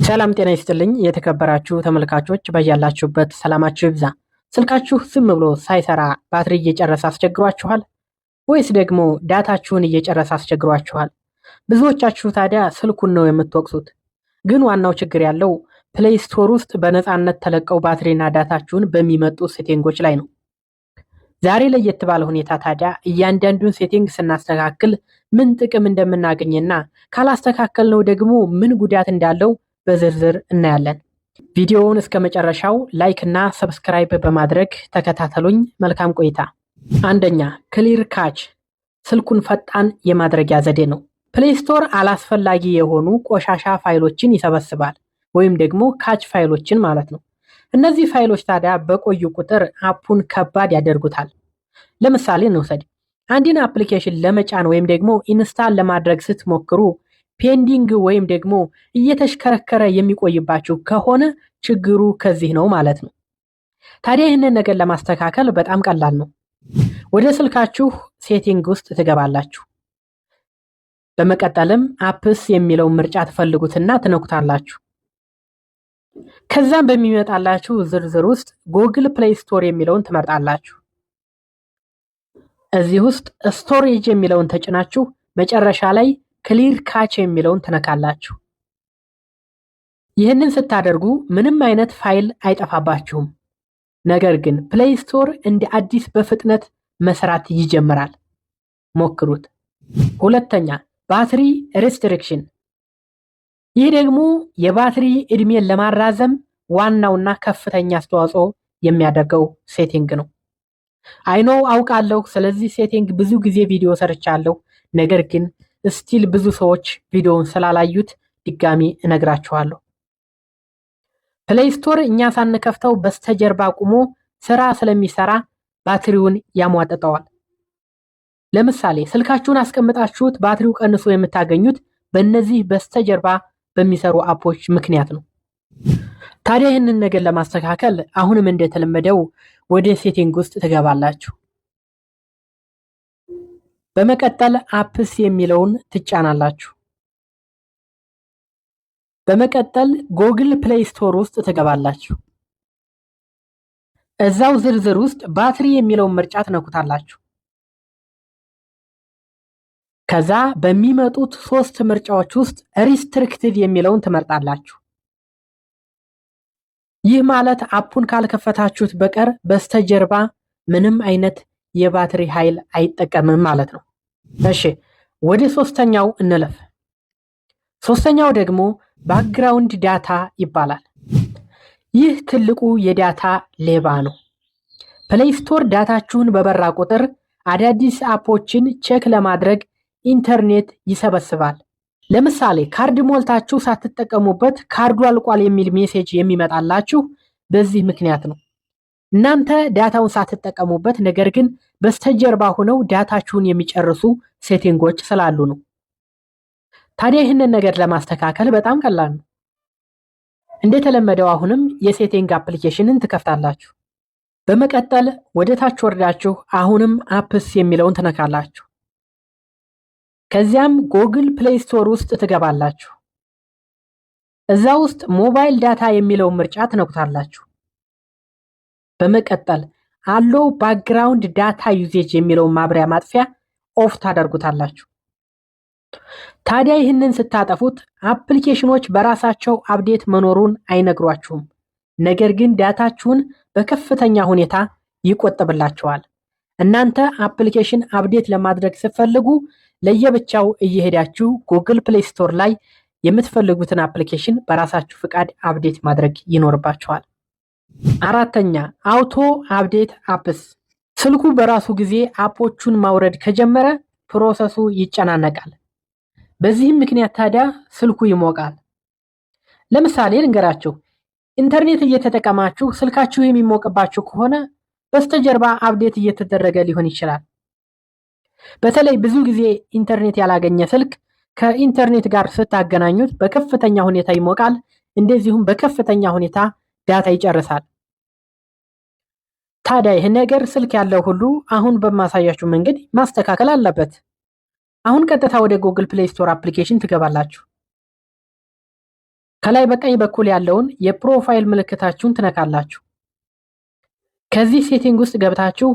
ሰላም ጤና ይስጥልኝ የተከበራችሁ ተመልካቾች፣ በያላችሁበት ሰላማችሁ ይብዛ። ስልካችሁ ዝም ብሎ ሳይሰራ ባትሪ እየጨረሰ አስቸግሯችኋል? ወይስ ደግሞ data ችሁን እየጨረሰ አስቸግሯችኋል? ብዙዎቻችሁ ታዲያ ስልኩን ነው የምትወቅሱት። ግን ዋናው ችግር ያለው Play Store ውስጥ በነፃነት ተለቀው ባትሪና data ችሁን በሚመጡ setting ኦች ላይ ነው። ዛሬ ለየት ባለ ሁኔታ ታዲያ እያንዳንዱን setting ስናስተካክል ምን ጥቅም እንደምናገኝና ካላስተካከልነው ደግሞ ምን ጉዳት እንዳለው በዝርዝር እናያለን። ቪዲዮውን እስከ መጨረሻው like እና subscribe በማድረግ ተከታተሉኝ። መልካም ቆይታ። አንደኛ፣ clear cache ስልኩን ፈጣን የማድረጊያ ዘዴ ነው። Play Store አላስፈላጊ የሆኑ ቆሻሻ ፋይሎችን ይሰበስባል፣ ወይም ደግሞ cache ፋይሎችን ማለት ነው። እነዚህ ፋይሎች ታዲያ በቆዩ ቁጥር app ኡን ከባድ ያደርጉታል። ለምሳሌ እንውሰድ። አንድን application ለመጫን ወይም ደግሞ install ለማድረግ ስትሞክሩ pending ወይም ደግሞ እየተሽከረከረ የሚቆይባችሁ ከሆነ ችግሩ ከዚህ ነው ማለት ነው። ታዲያ ይህንን ነገር ለማስተካከል በጣም ቀላል ነው። ወደ ስልካችሁ setting ውስጥ ትገባላችሁ። በመቀጠልም apps የሚለውን ምርጫ ትፈልጉትና ትነኩታላችሁ። ከዛም በሚመጣላችሁ ዝርዝር ውስጥ Google Play Store የሚለውን ትመርጣላችሁ። እዚህ ውስጥ storage የሚለውን ተጭናችሁ መጨረሻ ላይ clear cache የሚለውን ትነካላችሁ። ይህንን ስታደርጉ ምንም አይነት ፋይል አይጠፋባችሁም። ነገር ግን Play Store እንደ አዲስ በፍጥነት መስራት ይጀምራል። ሞክሩት። ሁለተኛ፣ battery restriction። ይህ ደግሞ የባትሪ እድሜን ለማራዘም ዋናውና ከፍተኛ አስተዋጽኦ የሚያደርገው setting ነው። I know፣ አውቃለሁ። ስለዚህ setting ብዙ ጊዜ ቪዲዮ ሰርቻለሁ። ነገር ግን still ብዙ ሰዎች ቪዲዮውን ስላላዩት ድጋሚ እነግራችኋለሁ። Play Store እኛ ሳንከፍተው በስተጀርባ ቁሞ ስራ ስለሚሰራ ባትሪውን ያሟጥጠዋል። ለምሳሌ ስልካችሁን አስቀምጣችሁት ባትሪው ቀንሶ የምታገኙት በእነዚህ በስተጀርባ በሚሰሩ app ኦች ምክንያት ነው። ታዲያ ይህንን ነገር ለማስተካከል አሁንም እንደተለመደው ወደ setting ውስጥ ትገባላችሁ። በመቀጠል apps የሚለውን ትጫናላችሁ። በመቀጠል Google Play Store ውስጥ ትገባላችሁ። እዛው ዝርዝር ውስጥ ባትሪ የሚለውን ምርጫ ትነኩታላችሁ። ከዛ በሚመጡት ሶስት ምርጫዎች ውስጥ restricted የሚለውን ትመርጣላችሁ። ይህ ማለት app ኡን ካልከፈታችሁት በቀር በስተጀርባ ምንም አይነት የባትሪ ኃይል አይጠቀምም ማለት ነው። እሺ፣ ወደ ሶስተኛው እንለፍ። ሶስተኛው ደግሞ background data ይባላል። ይህ ትልቁ የ data ሌባ ነው። Play Store data ችሁን በበራ ቁጥር አዳዲስ app ኦችን check ለማድረግ ኢንተርኔት ይሰበስባል። ለምሳሌ ካርድ ሞልታችሁ ሳትጠቀሙበት ካርዱ አልቋል የሚል message የሚመጣላችሁ በዚህ ምክንያት ነው። እናንተ data ውን ሳትጠቀሙበት፣ ነገር ግን በስተጀርባ ሆነው data ችሁን የሚጨርሱ setting ኦች ስላሉ ነው። ታዲያ ይህንን ነገር ለማስተካከል በጣም ቀላል ነው። እንደተለመደው አሁንም የ setting application ን ትከፍታላችሁ። በመቀጠል ወደ ታች ወርዳችሁ አሁንም apps የሚለውን ትነካላችሁ። ከዚያም Google Play Store ውስጥ ትገባላችሁ። እዛ ውስጥ mobile data የሚለውን ምርጫ ትነኩታላችሁ። በመቀጠል allow background data usage የሚለውን ማብሪያ ማጥፊያ off ታደርጉታላችሁ። ታዲያ ይህንን ስታጠፉት application ኖች በራሳቸው update መኖሩን አይነግሯችሁም። ነገር ግን data ችሁን በከፍተኛ ሁኔታ ይቆጥብላችኋል። እናንተ application update ለማድረግ ስትፈልጉ ለየብቻው እየሄዳችሁ Google Play Store ላይ የምትፈልጉትን application በራሳችሁ ፍቃድ update ማድረግ ይኖርባችኋል። አራተኛ፣ auto update apps። ስልኩ በራሱ ጊዜ app ኦቹን ማውረድ ከጀመረ process ኡ ይጨናነቃል። በዚህም ምክንያት ታዲያ ስልኩ ይሞቃል። ለምሳሌ ልንገራችሁ፣ ኢንተርኔት እየተጠቀማችሁ ስልካችሁ የሚሞቅባችሁ ከሆነ በስተጀርባ update እየተደረገ ሊሆን ይችላል። በተለይ ብዙ ጊዜ ኢንተርኔት ያላገኘ ስልክ ከኢንተርኔት ጋር ስታገናኙት በከፍተኛ ሁኔታ ይሞቃል። እንደዚሁም በከፍተኛ ሁኔታ data ይጨርሳል። ታዲያ ይህ ነገር ስልክ ያለው ሁሉ አሁን በማሳያችሁ መንገድ ማስተካከል አለበት። አሁን ቀጥታ ወደ Google Play Store application ትገባላችሁ። ከላይ በቀኝ በኩል ያለውን የ profile ምልክታችሁን ትነካላችሁ። ከዚህ setting ውስጥ ገብታችሁ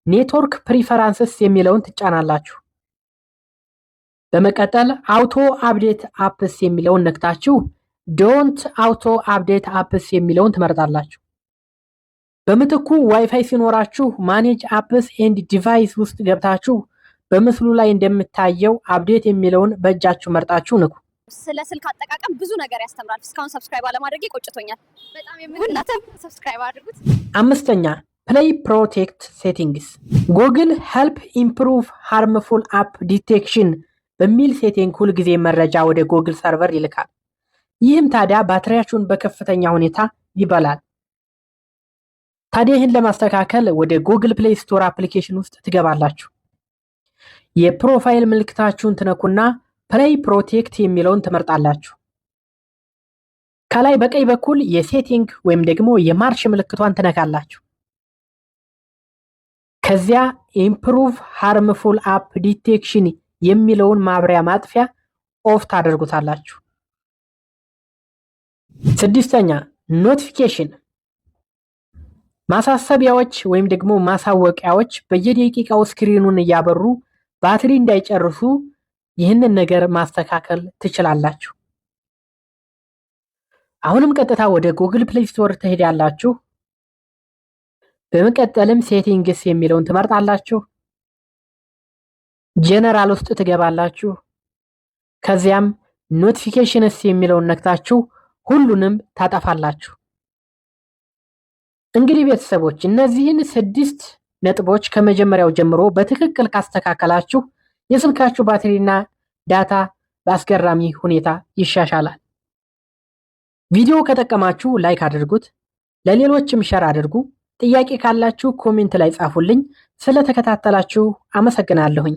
network preferences የሚለውን ትጫናላችሁ። በመቀጠል auto update apps የሚለውን ነክታችሁ don't auto update apps የሚለውን ትመርጣላችሁ። በምትኩ ዋይፋይ ሲኖራችሁ manage apps and device ውስጥ ገብታችሁ በምስሉ ላይ እንደሚታየው update የሚለውን በእጃችሁ መርጣችሁ ንኩ። ስለ ስልክ አጠቃቀም ብዙ ነገር ያስተምራል። እስካሁን subscribe አለማድረጌ ቆጭቶኛል። በጣም እናንተም subscribe አድርጉት። አምስተኛ፣ Play Protect settings። Google help improve harmful app detection በሚል setting ሁልጊዜ መረጃ ወደ Google server ይልካል። ይህም ታዲያ ባትሪያችሁን በከፍተኛ ሁኔታ ይበላል። ታዲያ ይህን ለማስተካከል ወደ Google Play Store application ውስጥ ትገባላችሁ። የ profile ምልክታችሁን ትነኩና Play Protect የሚለውን ትመርጣላችሁ። ከላይ በቀኝ በኩል የ setting ወይም ደግሞ የማርሽ ምልክቷን ትነካላችሁ። ከዚያ improve harmful app detection የሚለውን ማብሪያ ማጥፊያ off ታደርጉታላችሁ። ስድስተኛ፣ notification። ማሳሰቢያዎች ወይም ደግሞ ማሳወቂያዎች በየደቂቃው screen ኑን እያበሩ ባትሪ እንዳይጨርሱ ይህንን ነገር ማስተካከል ትችላላችሁ። አሁንም ቀጥታ ወደ Google Play Store ትሄዳላችሁ። በመቀጠልም settings የሚለውን ትመርጣላችሁ። ጀነራል ውስጥ ትገባላችሁ። ከዚያም notifications የሚለውን ነክታችሁ ሁሉንም ታጠፋላችሁ። እንግዲህ ቤተሰቦች፣ እነዚህን ስድስት ነጥቦች ከመጀመሪያው ጀምሮ በትክክል ካስተካከላችሁ የስልካችሁ ባትሪና data በአስገራሚ ሁኔታ ይሻሻላል። ቪዲዮ ከጠቀማችሁ like አድርጉት፣ ለሌሎችም share አድርጉ። ጥያቄ ካላችሁ comment ላይ ጻፉልኝ። ስለተከታተላችሁ አመሰግናለሁኝ።